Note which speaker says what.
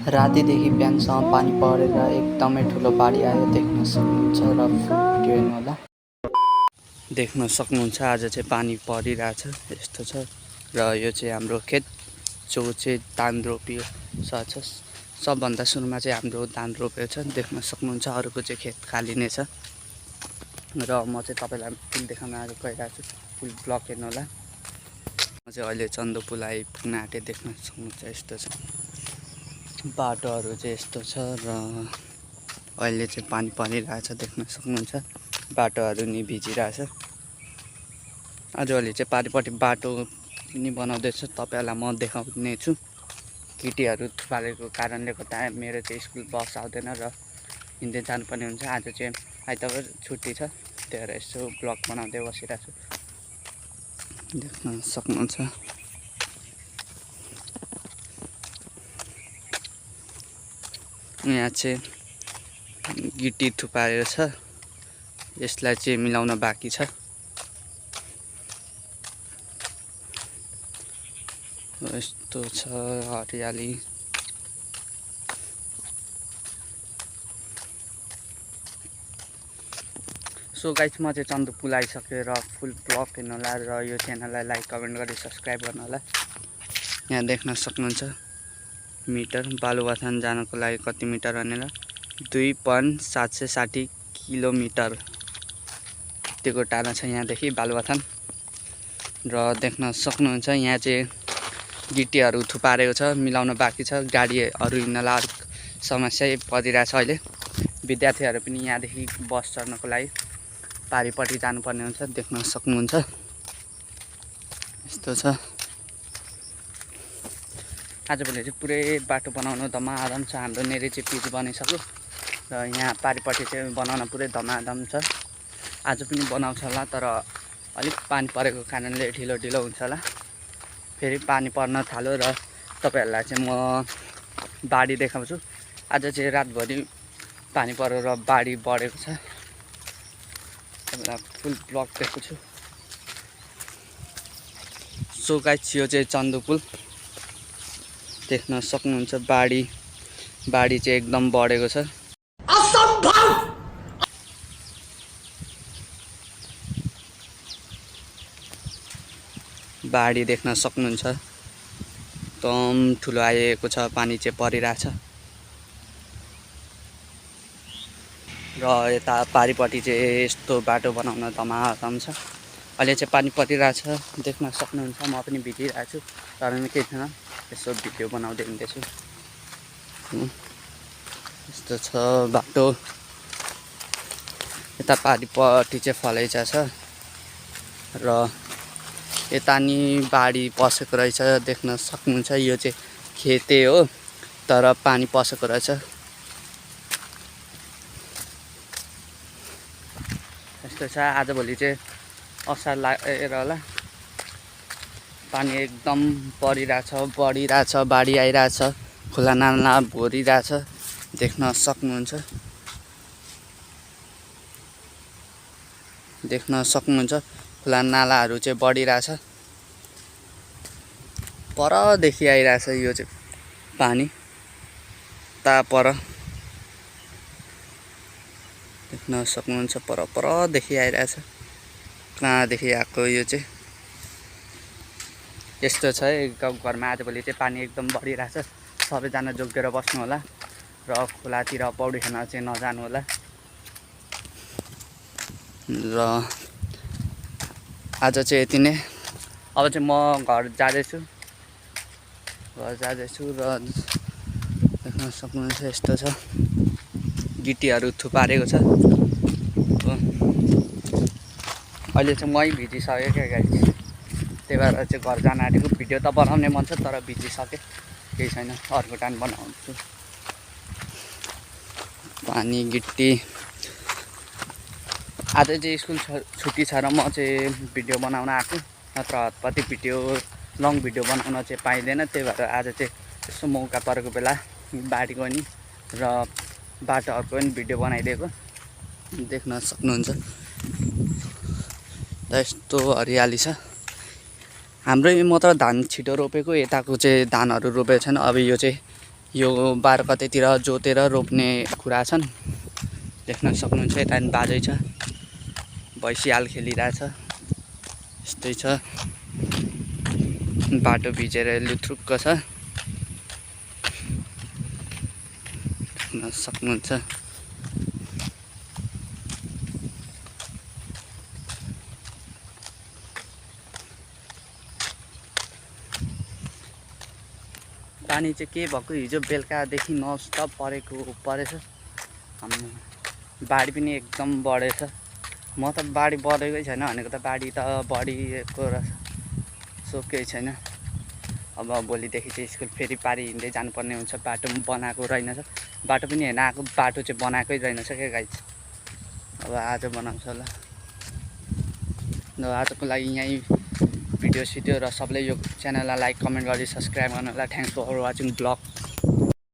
Speaker 1: रातिदेखि बिहानसम्म पानी परेर एकदमै ठुलो बाढी आयो देख्न सक्नुहुन्छ र भिडियो हेर्नु होला। देख्न सक्नुहुन्छ आज चाहिँ पानी परिरहेछ यस्तो छ र यो चाहिँ हाम्रो खेत जो चाहिँ धान रोपियो छ। सबभन्दा सुरुमा चाहिँ हाम्रो धान रोपेको छ देख्न सक्नुहुन्छ, अरूको चाहिँ खेत खाली नै छ र म चाहिँ तपाईँलाई फुल देखाउन गइरहेको छु। फुल ब्लक हेर्नु होला। म चाहिँ अहिले चन्दपुल आइपुग्न आँटेँ। देख्न सक्नुहुन्छ यस्तो छ बाटोहरू चाहिँ यस्तो छ र अहिले चाहिँ पानी परिरहेछ देख्न सक्नुहुन्छ। बाटोहरू नि भिजिरहेछ। आजभोलि चाहिँ पारिपट्टि बाटो पनि बनाउँदैछ, तपाईँहरूलाई म देखाउने छु। केटीहरू थुपारेको कारणले गर्दा मेरो चाहिँ स्कुल बस आउँदैन र हिँड्दै जानुपर्ने हुन्छ। आज चाहिँ आइतबार छुट्टी छ, त्यही भएर यसो ब्लग बनाउँदै बसिरहेको छु। देख्न सक्नुहुन्छ यहाँ चाहिँ गिटी थुपारेको छ, यसलाई चाहिँ मिलाउन बाँकी छ। यस्तो छ हरियाली। सो गाइस, म चाहिँ चन्दपुल आइसकेँ र फुल ब्लग हेर्नु होला र यो च्यानललाई लाइक कमेन्ट गरी सब्सक्राइब गर्नु होला। यहाँ देख्न सक्नुहुन्छ मिटर बालुवाथान जानको लागि कति मिटर भनेर 2.760 किलोमिटर त्यतिको टाढा छ यहाँदेखि बालुवाथान। र देख्न सक्नुहुन्छ यहाँ चाहिँ गिटीहरू थुपारेको छ, मिलाउन बाँकी छ। गाडीहरू हिँड्नलाई अलिक समस्या परिरहेछ अहिले। विद्यार्थीहरू पनि यहाँदेखि बस चढ्नको लागि पारिपट्टि जानुपर्ने हुन्छ। देख्न सक्नुहुन्छ यस्तो छ। आजभोलि चाहिँ पुरै बाटो बनाउनु धमाधम छ। हाम्रो नेरी चाहिँ पिच बनिसक्यो र यहाँ पारिपट्टि चाहिँ बनाउन पुरै धमाधम छ। आज पनि बनाउँछ होला, तर अलिक पानी परेको कारणले ढिलो हुन्छ होला। फेरि पानी पर्न थाल्यो र तपाईँहरूलाई चाहिँ म बाढी देखाउँछु। आज चाहिँ रातभरि पानी परेर बाढी बढेको छ। तपाईँलाई फुल ब्लग देखाउँछु। सो गाइस, यो चाहिँ चन्दपुल देख्न सक्नुहुन्छ। बाढी चाहिँ एकदम बढेको छ। बाढी देख्न सक्नुहुन्छ एकदम ठुलो आएको छ। पानी चाहिँ परिरहेछ र यता पारिपट्टि चाहिँ यस्तो बाटो बनाउन धमाधम छ। अहिले चाहिँ पानी परिरहेछ देख्न सक्नुहुन्छ। म पनि भिजिरहेको छु, तर पनि केही छैन, यसो भिडियो बनाउँदै हिँड्दैछु। यस्तो छ बाटो। यता पारिपट्टि चाहिँ फलैचा छ र यता नि बाढी पसेको रहेछ देख्न सक्नुहुन्छ। यो चाहिँ खेते हो तर पानी पसेको रहेछ। यस्तो छ। आजभोलि चाहिँ असार लागेर होला पानी एकदम परिरहेछ, बढिरहेछ, बाढी आइरहेछ, खोला नाला भरिरहेछ देख्न सक्नुहुन्छ। खोला नालाहरू चाहिँ बढिरहेछ। परदेखि आइरहेछ यो चाहिँ पानी पर देख्न सक्नुहुन्छ। परदेखि आइरहेछ। कहाँदेखि आएको यो चाहिँ यस्तो छ गाउँघरमा। आजभोलि चाहिँ पानी एकदम बढिरहेछ। सबैजना जोगिएर बस्नु होला र खोलातिर पौडी खेल्न चाहिँ नजानु होला। र आज चाहिँ यति नै। अब चाहिँ म घर जाँदैछु र देख्न सक्नुहुन्छ यस्तो छ। गिटीहरू थुपारेको छ। अहिले चाहिँ मै भिजिसकेँ क्या गाइस, त्यही भएर चाहिँ घर जान आँटेको। भिडियो त बनाउने मन छ तर भिजिसकेँ, केही छैन, अर्को टाइम बनाउँछु। पानी गिट्टी। आज चाहिँ स्कुल छुट्टी छ र म चाहिँ भिडियो बनाउन आएको, नत्र हतपति भिडियो लङ भिडियो बनाउन चाहिँ पाइँदैन। त्यही भएर आज चाहिँ यसो मौका परेको बेला बाढीको नि र बाटोहरूको पनि भिडियो बनाइदिएको देख्न सक्नुहुन्छ। यस्तो हरियाली छ। हाम्रै मात्र धान छिटो रोपेको, यताको चाहिँ धानहरू रोपेको छैन। अब यो चाहिँ यो 12 गतेतिर जोतेर रोप्ने कुरा छन्। देख्न सक्नुहुन्छ यता बाजै छ, भैँसी हाल खेलिरहेछ। यस्तै छ, बाटो भिजेर लुथ्रुक्क छ, देख्न सक्नुहुन्छ। पानी चाहिँ के भएको, हिजो बेलुकादेखि ननस्टप परेछ। हाम्रो बाढी पनि एकदम बढेछ। म त बाढी बढेकै छैन भनेको त, बाढी त बढिएको र सो केही छैन। अब भोलिदेखि चाहिँ स्कुल फेरि पारी हिँड्दै जानुपर्ने हुन्छ। बाटो पनि बनाएको रहेनछ, बाटो पनि हेर्न आएको, बाटो चाहिँ बनाएकै रहेनछ क्या गाइस। अब आज बनाउँछ होला। र आजको लागि यहीँ भिडियो र सबले यो च्यानललाई लाइक कमेन्ट गरी सब्सक्राइब गर्नु होला। Thanks for watching blog.